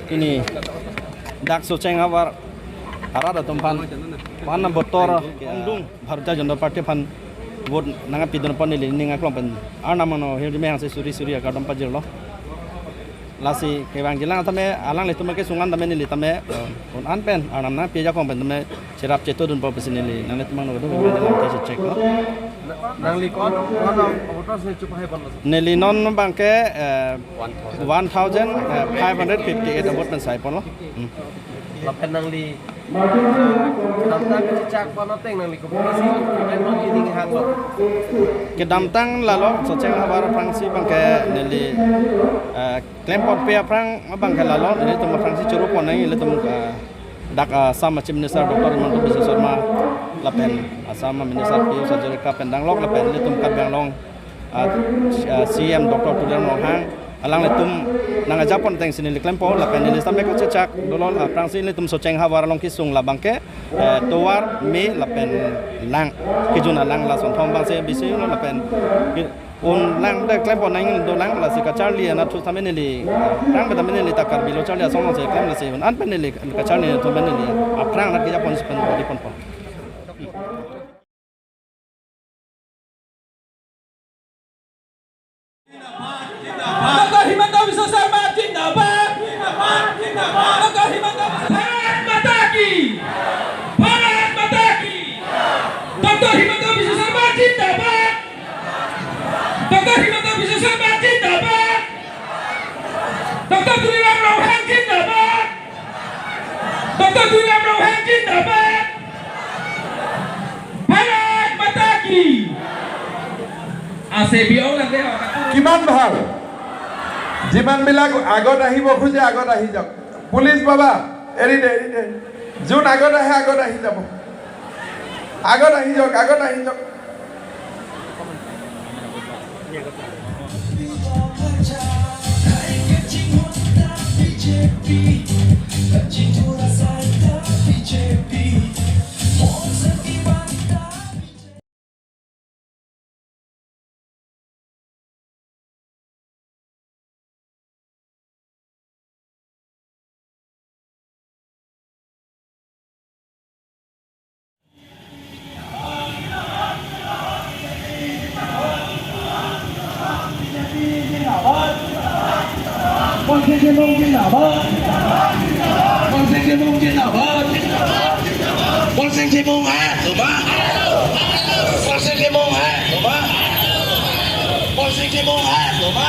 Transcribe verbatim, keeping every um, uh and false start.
Pini dak Socheng havar arat atum aphan, aphan botor ongdung Bharatiya Janata Party aphan vote nangpidun apot neli ning aklong pen Arnam ano hirjume hangsi suri suri akardom pajirlo. Lasi kevangjilang tame alanglitum kesung an tame neli tame, eh, un-an pen Arnam nangpi ajakong pen tame cherap chetodunpo pusi neli nanglitum angno kedo pen neli lamthe checheklo. Nangli ko-an, ko-an voters ne chup hai ponlo? Neli non abangke, eh, one thousand, eh, five hundred fifty-eight vote pen sai ponlo. Hmm. Lapen nangli, ah, kedamtang kachechak pon ateng nangli kopi si, nangli ning hanglo? Kedamtang lalo Socheng havar aphrangsi abangke neli, eh, klem ponpe aphrang abangke lalo, nelitum aphrangsi choro pon nang, nelitum, eh, dak, ah, Assam Chief Minister Doctor Himanta Biswa Sarma lapen Assam Minister Pijush Hazarika pen danglok lapen nelitum Karbi Anglong, ah, ah, C M Doctor Tuliram Ronghang alanglitum nangkejapon ateng si neli klempo lapen neli sitame kachechak dolo, ah, aphrangsi nelitum Socheng havar along kesung labangke, eh, tovar, me lapen lang, kejun alang lason thom abangsi bisi lo lapen ke- un lang de klem pon nang dolang lasi kacharli anatthu tame neli, aphrang pen tame neli ta Karbi lo charli asong si klem lasi un-an pen neli kacharli atum pen neli aphrang anat kejapon si pen di ponpo. Doctor Himanta Biswa Sarma zindabad. Doctor Himanta Biswa, Bharat Mata ki. Bharat Mata ki. Doctor Himanta Biswa Sarma zindabad. Doctor Himanta Biswa Sarma zindabad. Doctor Tuliram Ronghang zindabad. Doctor Tuliram Ronghang zindabad. Bharat Mata ki. Ase biong lande. কিমান ভাল? যিমানবিলাক আগত আহিব খোজে, আগত আহি যাওক। পুলিচ বাবা, এৰি দে, এৰি দে। যোন আগত আহে, আগত আহি যাব। আগত আহি যাওক, আগত আহি যাওক। Bolseng Timung zindabad. Bolseng Timung zindabad. Bolseng Timung hai, loma. Bolseng Timung hai, loma. Bolseng Timung hai, loma.